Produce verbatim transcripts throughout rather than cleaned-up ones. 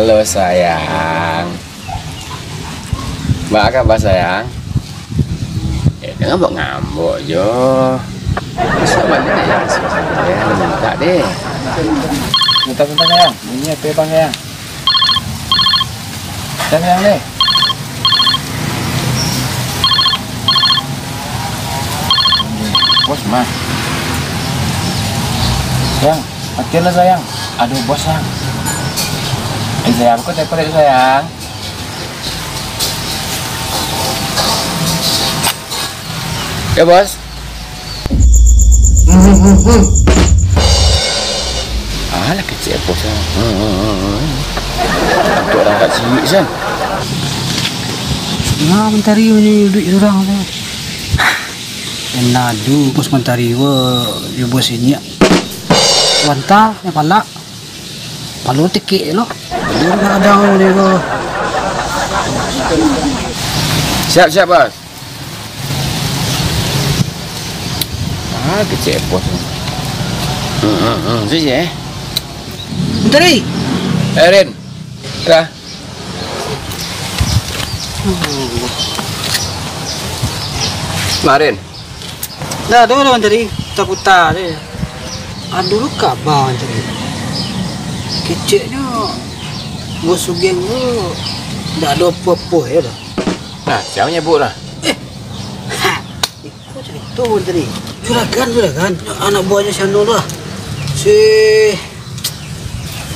Halo sayang. Baa kaba sayang? Eh, jangan buat ngambok jo. Bisa balik ya, susah ya, minta deh. Minta, minta sayang. Ini apa bang sayang? Minta sayang deh. Bos mah. Sayang, matian lah sayang. Aduh bos sayang. Eh sayang, kok telepon dek sayang? Ya bos. Alah kecek bos. Untuk orang tak cilik san. Nah, mentari ni duit surang tu. Nadu bos mentari wa, yo bos ini. Wanta, yang palak. Palu tikik lo. Dia kadang dia ko. Siap, siap, Bos. Ah, kecek bos. Hmm, hmm, hmm, tu je, eh. Menteri. Eh, Rin. Dah. Kemarin. Dah, tu dah Menteri. Puta-puta dia. Aduh, lu kabar Menteri. Keceknyo, Bos Sugeng tu dak ado apo-apo ya dah. Nah, siapa nyebut lah? Eh, ha, iko carito Menteri. Juragan, juragan. Anak buahnyo si Anu tu lah. Si,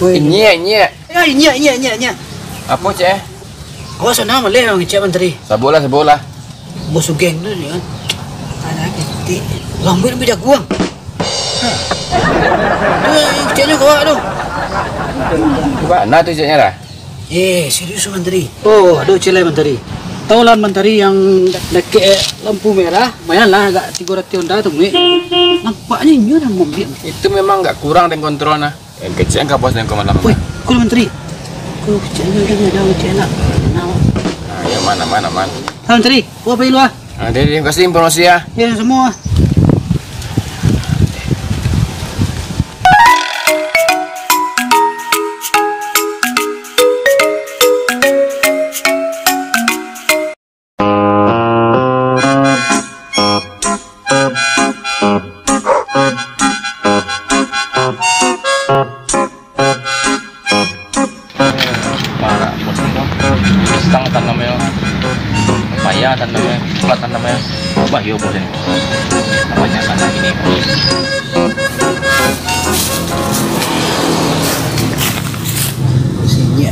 weh. Inyiak, inyiak. Ya, inyiak, inyiak, inyiak, inyiak. Apo, Cek, eh? Awak sanang maleh ngecek Menteri. Sabuiklah, sabuiklah. Bos Sugeng tu kan. Anak ketek. Rambuik lebih jaguang. Hah. Tu yang keceknyo kawak tu. Baa tu ceknyo lah? Eh, serius Menteri. Oh, aduh cilai Menteri. Tahu lah Menteri yang dakek lampu merah, lumayan lah agak tigo ratuih onda tu, Mek. Nampaknyo inyo yang mambiak. Itu memang agak kurang dek kontrol nah. Eh, kecek ka bos den ko malam. Woi, ko Menteri. Ko kecek ni kan ada kecek nak. Nah. Ah, ya, aman, aman, aman. Halo Menteri, ko pai lu ah? Ah, deh, deh, kasih informasi ya. Ya, semua. Marak bos ni ko. Pisang tanamnyo, paya tanamnyo, coklat tanamnyo. Bah, iyo bos ni. Banyak tanam ini. Sini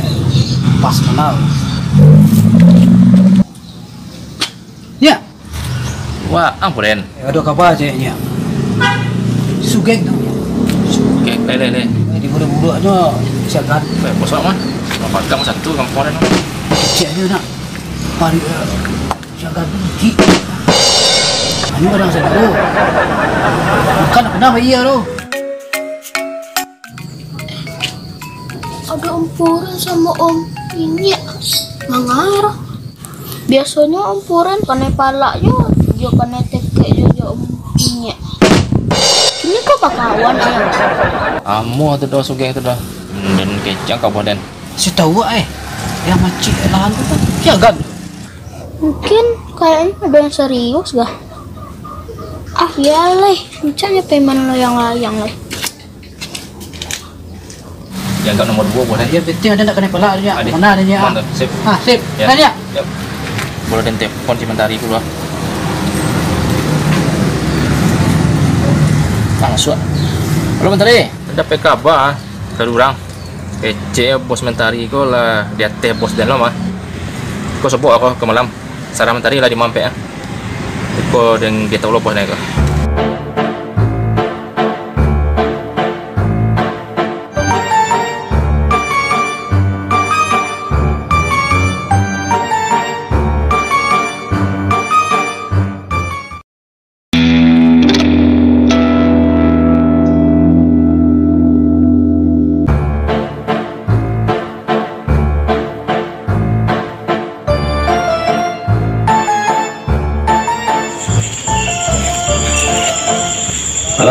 pas kenal. Nyiak. Wah, ampun den. Eh, ado kaba cek Nyiak. Sugeng tu. Sugeng, leh, leh, leh. Eh, di budak-budaknyo siakan. Eh, bos mah. Mah magang satu kampuang den. Keceknyo nak. Pari, eh, siakan tu. Anu kadang satu. Bukan nak kenapa iya tu. Ado Om Puran samo Om Inyiak mangarah. Biasonyo Om Puran panai palak jo, jo panai tekek jo, jo Om Inyiak. Kini ko bakawan ayang. Amuah tu doh, sugeh tu doh. Hmm, den kecek ka bos den. Si tau wak eh. Yang macik lahan tu kan. Siagan. Mungkin kayaknya ada yang serius dah. Ah, ya leh. Encaknyo preman layang-layang leh. Yang agak nomor dua boleh. Ya, betul ada nak kena pelak dia. Ada. Mana ada dia? Mana? Sip. Ah, sip. Ya. Tanya. Ya. Boleh den telepon si Mentari dulu ah. Langsung. Halo Mentari. Dapat kabar ah, dari urang. Kecek bos Mentari ko lah di ateh bos den lo mah. Ko sobok ako ke malam. Sarah Mentari lah di mampek ah. Ko den dia tahu lo bos den ko.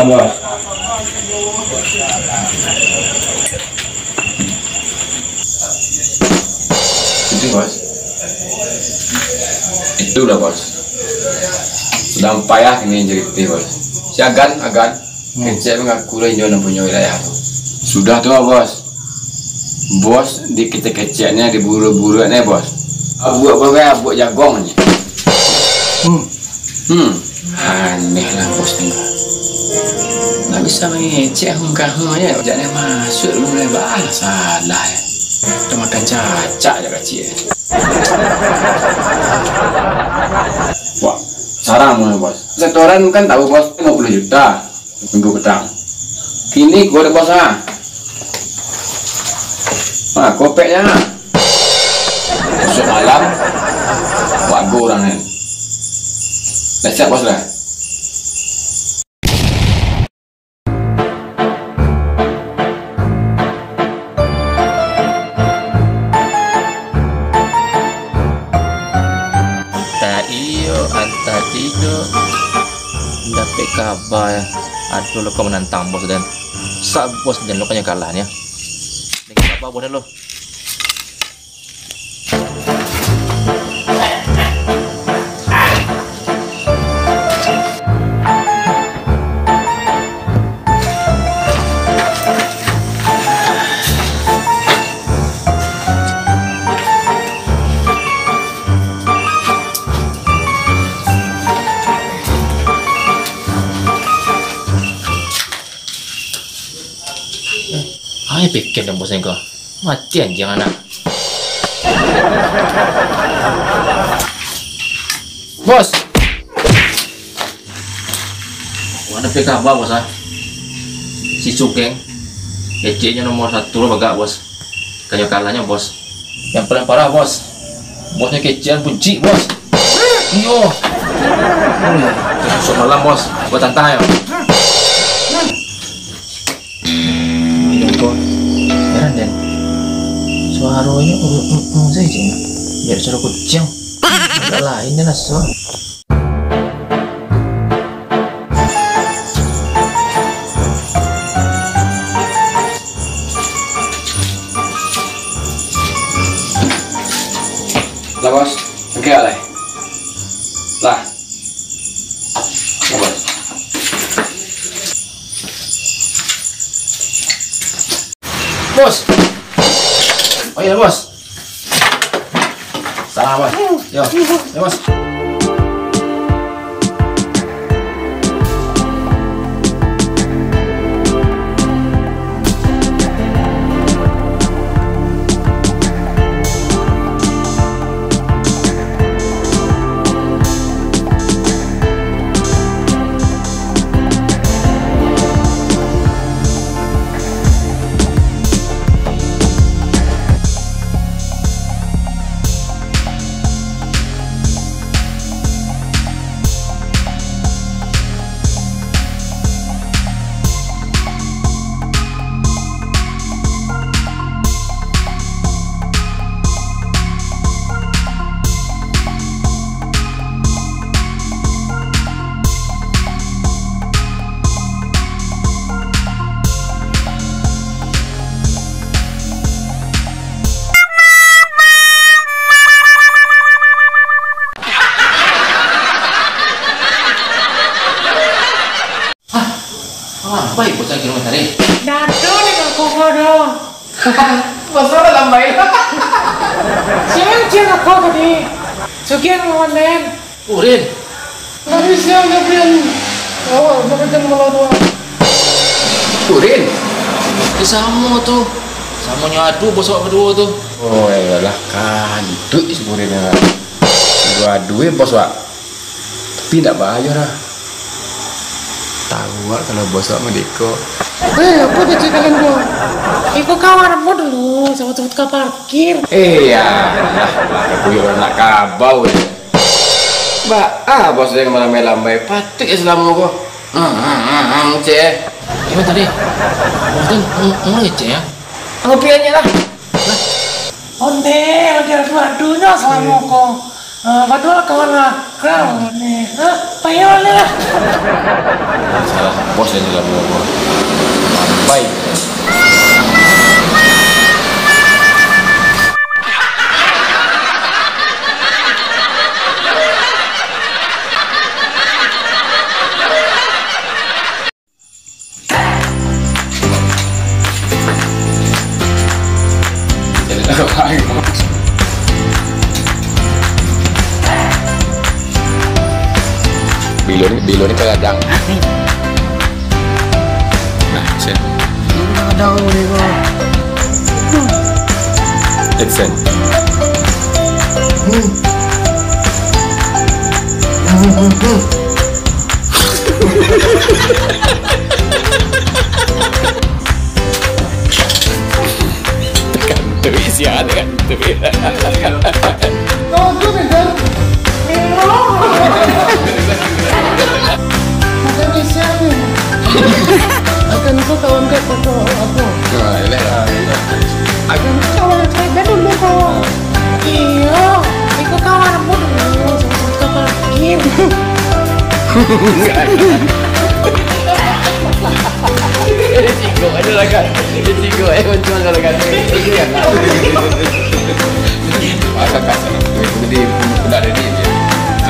Bos. Itu, Bos. Itulah, Bos. Sadang payah kini jadi pitih, Bos. Si Agan, Agan. Hmm. Kecek mangaku lah inyo nan punyo wilayah tu. Sudah tu, Bos. Bos dikecek-keceknyo, diburu-buruknyo, Bos. Abuak bagai, abuak jagong ni. Hmm. Hmm. Aneh lah, Bos, ni. Ndak bisa mangecek hungkah-hungkah je. Jaknyo masuak dulu mulai balah salah, ya. Udah makan cacak je kacik, ya. Wah, sarang mah, Bos. Setoran kan tahu, Bos, lima puluh juta. Minggu petang. Kini ko dek bos, ah. Ah, kopeknya. Besok malam, wago urang ni. Dah siap, bos, dah? Antah iyo, antah tidak, dapek kaba, ado lo ka manantang bos den. Sa bos den lo kanyo kalah nyo. Dapek kaba bos den lo. Ai, pikir den bos ni ko. Mati anjiang anak. Bos. Wah, dapek kaba, bos, ah. Si Sugeng. Keceknyo nomor satu lo bagak, bos. Kanyo kalahnyo, bos. Yang paling parah, bos. Bosnyo kecekan buncik, bos. Iyo. Besok malam, bos. Buat tantang yo. Iyo, bos. Heran, den. Suaronyo, mm, mm, mm, sajo. Mirip suaro kuciang. Agak lain, den, lah, suaro. Lah, bos. Oke, alai. Lah. Lah, bos. Bos. Oh iyo, bos. Salam, bos. Yo, yo, bos. Hah? Lambai bos lagi rumah tadi. Dado ni aku ko do. Bos lah lambai. Siang-siang aku tadi. Sukian lawan den. Urin. Tadi siang dia pian. Awak makan malam tu. Urin. Di samo tu. Samonyo adu bos awak baduo tu. Oh, iyolah, kanduik si Urin ni. Adu-adu eh bos awak. Tapi ndak bahayo doh. Tahu awak kalau bos awak madeko. Eh, apa kecek kalian tu? Iko kawan ambo dulu, sama-sama tukang parkir. Eh, ya, lah, lah, kuyuh nak kabau eh. Ba, ah, bos dia malambai-lambai, patuik ya selamo ko. Hmm, hmm, hmm, hmm, cek. Gimana tadi? Bos tu, ng-, ngecek ya? Ngopi aja lah. Lah. Onde, onde, aduh, aduhnya selamo ko. Ah, batua kawan lah. Kau ni. Hah? Payah lah. Salah bos yang dalam rumah. Baik. Bilo ni, bilo ni kadang. Nah, sen. Kadang ni, bro. Action. Tekan tu, sia tekan tu. Kau tu kan? Bukan sia ni. Akan kau kawan kau foto aku. Nah, eleh lah. Akan kau kawan saya dulu kau. Iyo, iko kawan aku dulu, sama-sama kita pergi. Eh, cikgu, ada lah kan. Eh, cikgu, eh, macam mana lah kan. Pasal kasih. Jadi, udah ada ni, ya.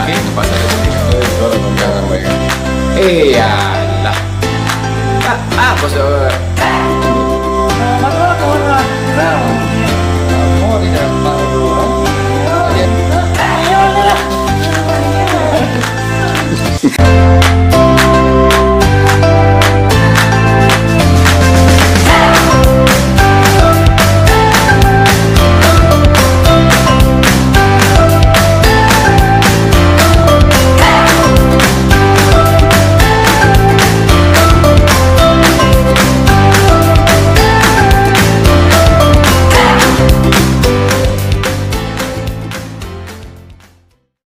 Okey, pasal tu. Eh, orang jangan baik. Eh, ya lah. Ah, ah, bos.